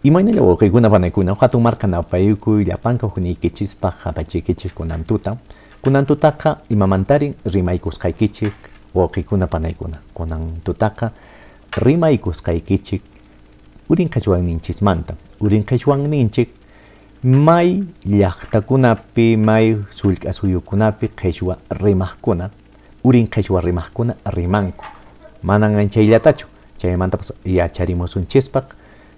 Imaynalla wawqiykuna panaykuna, hatun marka napaykuy llapanka hukniykichispaq apachiykichis kunan tuta. Kunan tutaqa imamantarin rimaykusqaykichik wawqiykuna panaykuna. Kunan tutaqa rimaykusqaykichik urin qhichwanninchismanta. Urin qhichwanninchik may llaqtakunapi, may sullk'a suyukunapi qhichwa rimaqkuna, urin qhichwa rimaqkuna rimanku. Manan anchayllatachu, chaymantapas yacharimusunchispaq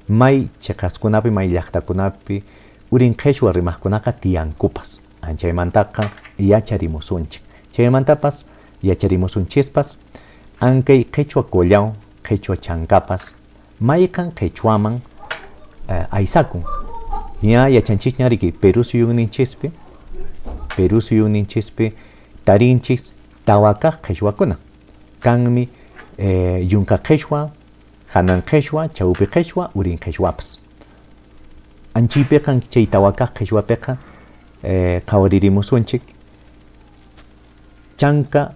may chiqaskunapi, may llaqtakunapi urin qhichwa rimaqkunaqa tiyankupas. Anchaymantaqa yacharimusunchik. Chaymantapas yacharimusunchispas ankay qhichwa Collao, qhichwa Chankapas mayqan qhichwaman aysakun. Ña yachanchisña riki Perú suyunninchispi, Perú suyunninchispi tarinchis tawa kaq qhichwakuna. Kanmi yunka qhichwa, hanan qhichwa, chawpi qhichwa, urin qhichwapas. Anchaypiqa chay tawa kaq qhichwapiqa qhawaririmusunchik Chanka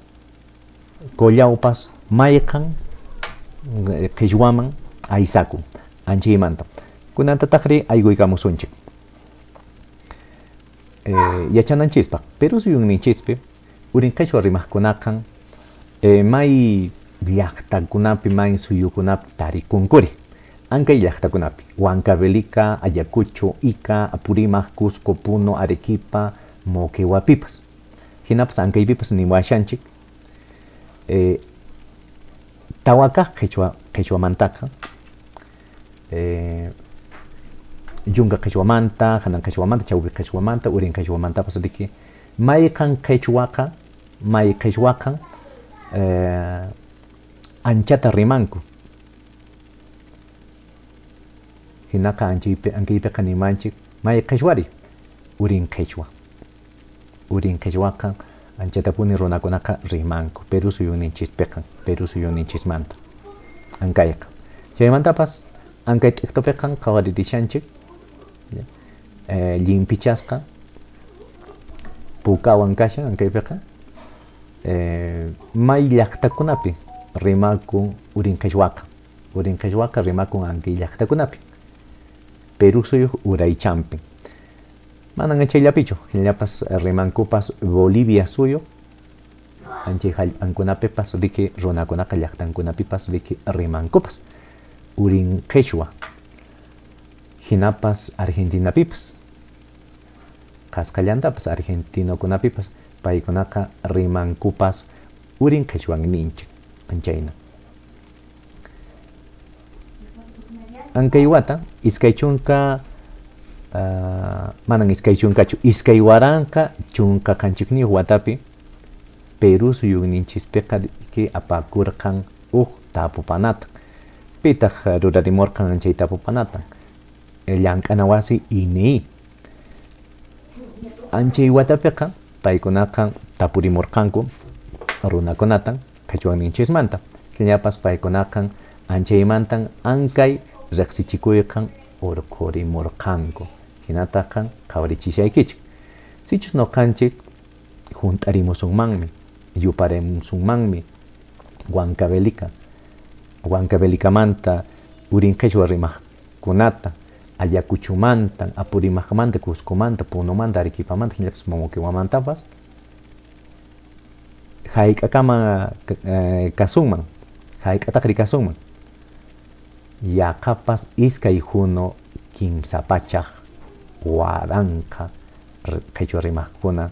Collaupas mayqan qhichwaman aysakun anchaymanta. Kunantataqri ayguykamusunchik yachananchispaq. Perú suyunninchispi urin qhichwa rimaqkunaqan may llaqtakunapi, may suyukunapi tarikunkuri. Ankay llaqtakunapi, Huancavelica, Ayacucho, Ica, Apurímac, Cusco, Puno, Arequipa, Moqueguapipas. Hinapas ankaypipas niwashanchik tawa kaq qhichwa qhichwamantaqa yunka qhichwamanta, hanan qhichwamanta, chawpi qhichwamanta, urin qhichwamantapas riki mayqan qhichwaqa, may qhichwaqan anchata rimanku. Hinaqa ankaypiqa nimanchik may qhichwari, urin qhichwa. Urin qhichwaqa anchatapuni runakunaqa rimanku Perú suyunninchispiqa, Perú suyunninchismanta ankayqa. Chaymantapas ankay t'iktupiqa qhawaririshanchik llimpichasqa pukawan kashan ankaypiqa may llaqtakunapi rimakun urin qhichwaqa. Urin qhichwaqa rimakun ankay llaqtakunapi, Perú suyuq uraychanpi. Manan chayllapichu, hinallapas rimankupas Bolivia suyu anchay hallp'ankunapipas riki runakunaqa llaqtankunapipas riki rimankupas urin qhichwa, hinapas Argentinapipas, qhasqallantapas argentinokunapipas paykunaqa rimankupas urin qhichwan ninchik anchayna. Ankay wata 20 manan 20chu, 2017 watapi Perú suyunninchispiqa riki apakurqan huk tapupanata. Pitaq rurarimurqan chay tapupanata? Llank'ana wasi INEI. Anchay watapiqa paykunaqa tapurimurqanku runakunata qhichwanninchismanta. Hinapas paykunaqa anchaymantan ankay riqsichikuyqa urqhurimurqanku. Hinataqa qhawarichishaykichik. Sichus nuqanchik hunt'arimusunmanmi, yuparimusunmanmi Huancavelica, Huancavelicamanta urin qhichwa rimaqkunata, Ayacuchumanta, Apurímacmanta, Cuscomanta, Punomanta, Arequipamanta, hinapas Moqueguamantapas, hayk'akama kasunman, hayk'ataqri kasunman, yaqapas 2 300 000 qhichwa rimaqkuna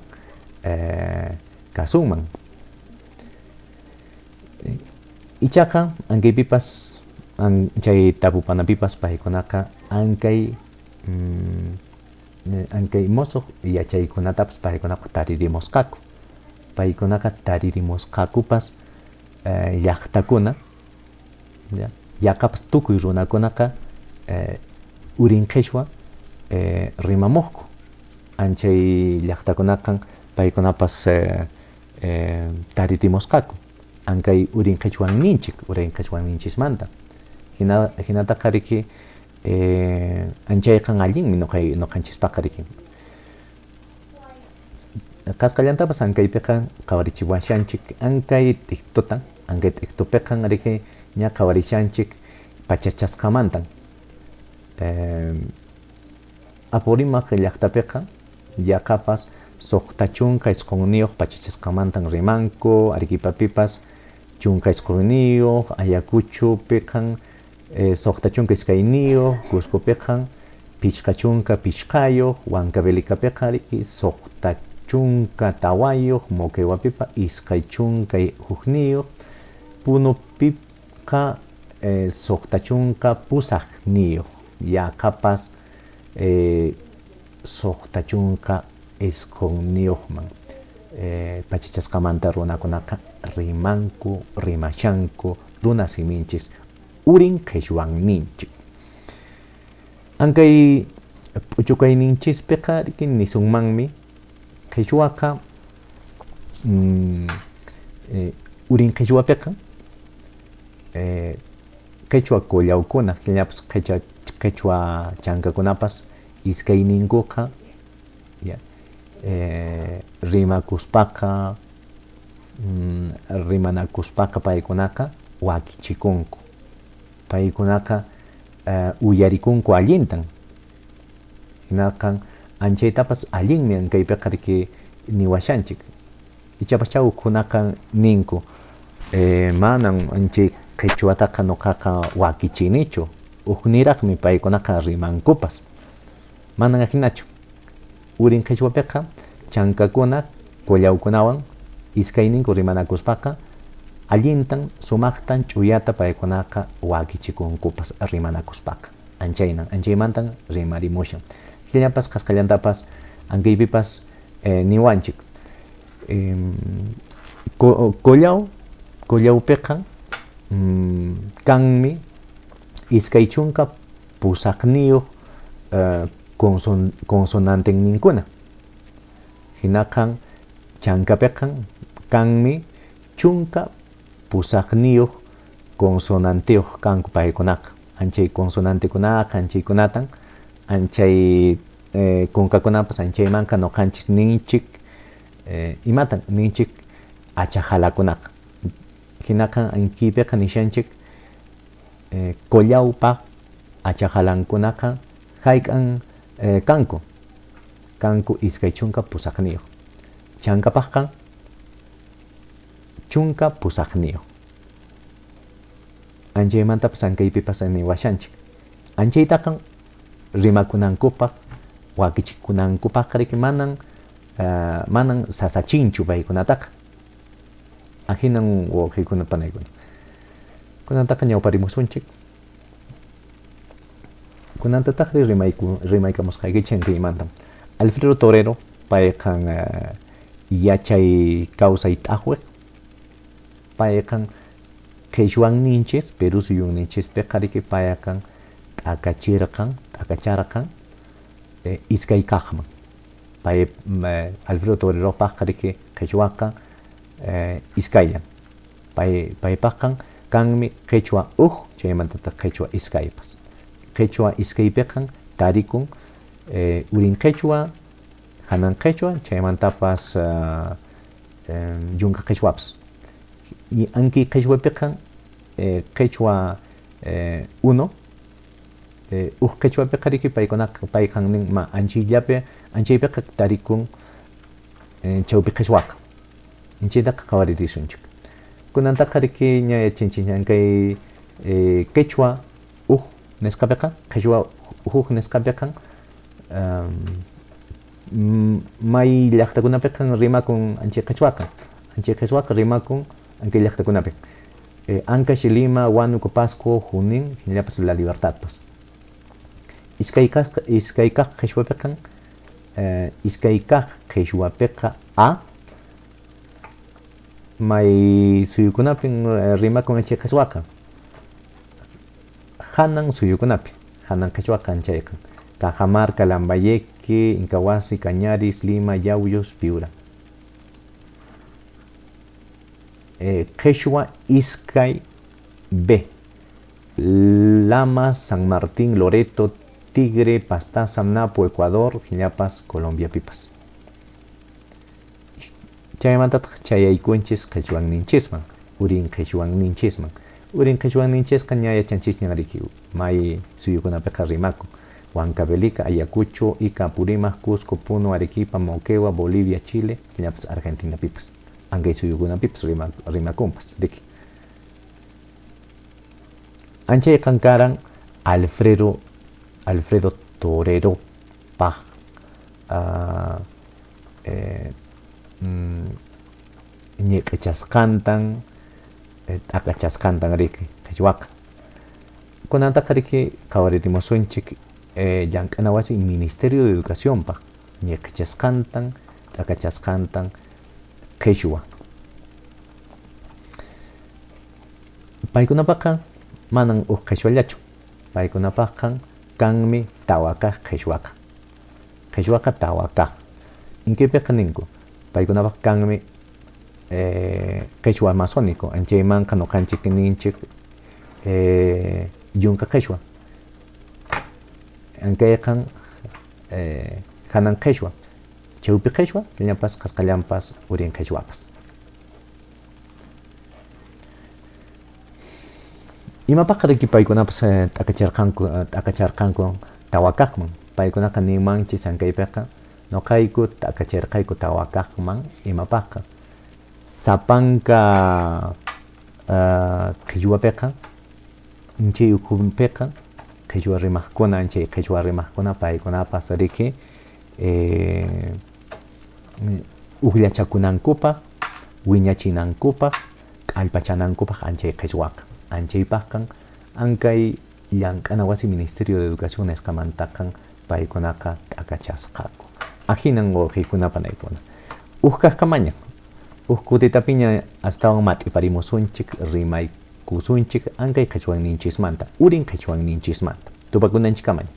kasunman. Ichaqa ankaypipas chay tapupanapipas paykunaqa ankay ankay musuq yachaykunatapas paykunaqa taririmusqaku. Paykunaqa taririmusqakupas llaqtakuna yaqapas tukuy runakunaqa urin qhichwa rimamuqku. Anchay llaqtakunaqa paykunapas taririmusqaku. Ankay urin qhichwanninchik, urin qhichwanninchismanta. Hinataqa riki anchayqa allinmi nuqanchispaqa riki. Qhasqallantapas ankaypiqa qhawarichiwashanchik ankay t'iktuta, ankay t'iktupiqa riki ña qhawarishanchik pachachasqamantan. Apurímac llaqtapiqa yaqapas 69 pachachasqamantan rimanku, Arequipapipas 19, Ayacuchopiqan 62, Cuscopiqan 55, Huancavelicapiqa riki 64, Moqueguapipa 21, Punopiqa 68, yaqapas 69man pachachasqamanta runakunaqa rimanku, rimashanku, runa siminchis urin qhichwanninchik. Ankay p'uchukayninchispiqa riki nisunmanmi qhichwaqa urin qhichwapiqa qhichwa qullawkuna hinapas qhichwa chankakunapas iskayninkuqa rimakuspaqa rimanakuspaqa paykunaqa wakichikunku, paykunaqa uyarikunku allintan, hinaqa anchaytapas allinmi ankaypiqa riki niwashanchik, ichapaschá hukkunaqa ninku manan anchay qhichwataqa nuqaqa wakichinichu, hukniraqmi paykunaqa rimankupas, manan ahinachu, urin qhichwapiqa chankakuna qullawkunawan iskayninku rimanakuspaqa allintan sumaqtan ch'uyata paykunaqa wakichikunkupas rimanakuspaqa, anchaynan anchaymantan rimarimushan, hinapas qhasqallantapas ankaypipas niwanchik qullaw qullawpiqa kanmi 28 consonantenninkuna, hinaqa chankapiqa kanmi 18 consonanteyuq kanku paykunaqa, anchay consonantekunaqa anchaykunatan anchay kunkakunapas anchaymanqa nuqanchis ninchik imatan ninchik achahalakunaqa, hinaqa ankiypiqa nishanchik qullawpa achahalankunaqa hayk'an kanku, kanku 28, chankapaqqa 18, anchaymantapas ankaypipas niwashanchik, anchaytaqa rimakunankupaq wakichikunankupaq riki manan manan sasachinchu paykunataqa, ahinan wawqiykuna panaykuna. Kunantaqa ñawparimusunchik, kunantataqri rimaykamusqaykichik ankaymantam. Alfredo Torero payqan yachay kawsay t'aqwiq, payqan qhichwanninchis Perú suyunninchispiqa riki payqan t'akachirqan, t'akacharqan iskay kaqman, pay Alfredo Toreropaqqa riki qhichwaqa iskayllan, paypaqqa kanmi qhichwa huk chaymantataq qhichwa iskaypas, qhichwa iskaypiqa tarikun urin qhichwa, hanan qhichwa chaymantapas yunka qhichwapas, anki qhichwapiqa qhichwa 1 huk qhichwapiqa riki paykunaqa payqan nin ma anchayllapi anchaypiqa tarikun chawpi qhichwaqa, anchaytaqa qhawaririsunchik. Kunantaqa riki ña yachanchik ankay qhichwa huk nisqapiqa qhichwa huk nisqapiqa may llaqtakunapiqa rimakun anchay qhichwaqa rimakun ankay llaqtakunapi, Ancash, Lima, Huánuco, Pasco, Junín, hinallapas La Libertadpas. Iskay kaq qhichwapiqa iskay kaq qhichwapiqa a may suyukunapin rimakun anchay qhichwaqa, hanan suyukunapi, hanan qhichwaqa anchayqa, Cajamarca, Lambayeque, Incahuasi, Cañaris, Lima, Yauyos, Piura. Qhichwa iskay B, Lamas, San Martín, Loreto, Tigre, Pastaza, Napo, Ecuador, hinapas Colombiapipas. Chaymantataq chayaykunchis qhichwanninchisman, urin qhichwanninchisman. Urin qhichwanninchisqa ña yachanchisñan riki may suyukunapiqa rimakun. Huancavelica, Ayacucho, Ica, Apurímac, Cusco, Puno, Arequipa, Moquegua, Bolivia, Chile, chayllapas Argentinapipas. Ankay suyukunapipas rimakunpas, riki. Anchayqan karan Alfredo Alfredo Toreropaq ñiq'ichasqantan, t'aqachasqantan riki qhichwaqa. Kunantaqa riki qhawaririmusunchik llank'ana wasi Ministerio de Educacionpaq ñiq'ichasqantan, t'aqachasqantan qhichwa. Paykunapaqqa manan huk qhichwallachu, paykunapaqqa kanmi tawa kaq qhichwaqa. Qhichwaqa tawa kaq. Inkaypiqa ninku, paykunapaq kanmi qhichwa amazónico, anchaymanqa nuqanchik ninchik yunka qhichwa. Ankayqan hanan qhichwa, chawpi qhichwa, chayllapas qasqallanpas urin qhichwapas. Imapaqqa riki paykunapas t'akacharqanku t'akacharqanku tawa kaqman. Paykunaqa ninmanchis ankaypiqa nuqayku t'akacharqayku tawa kaqman imapaqqa sapanka qhichwapiqa chay ukhupiqa qhichwa rimaqkuna chay qhichwa rimaqkuna paykunapas riki ujllachakunankupaq wiñachinankupaq k'allpachanankupaq anchay qhichwaqa. Anchaypaqqa ankay llank'ana wasi Ministerio de Educación nisqamantaqa paykunaqa t'akachasqaku. Ahinan wawqiykunapa naykuna. Huk kaqkamaña, huk kutitapiña astawan mat'iparimusunchik rimaykusunchik ankay qhichwanninchismanta, urin qhichwanninchismanta. Tupakunanchikkamaña.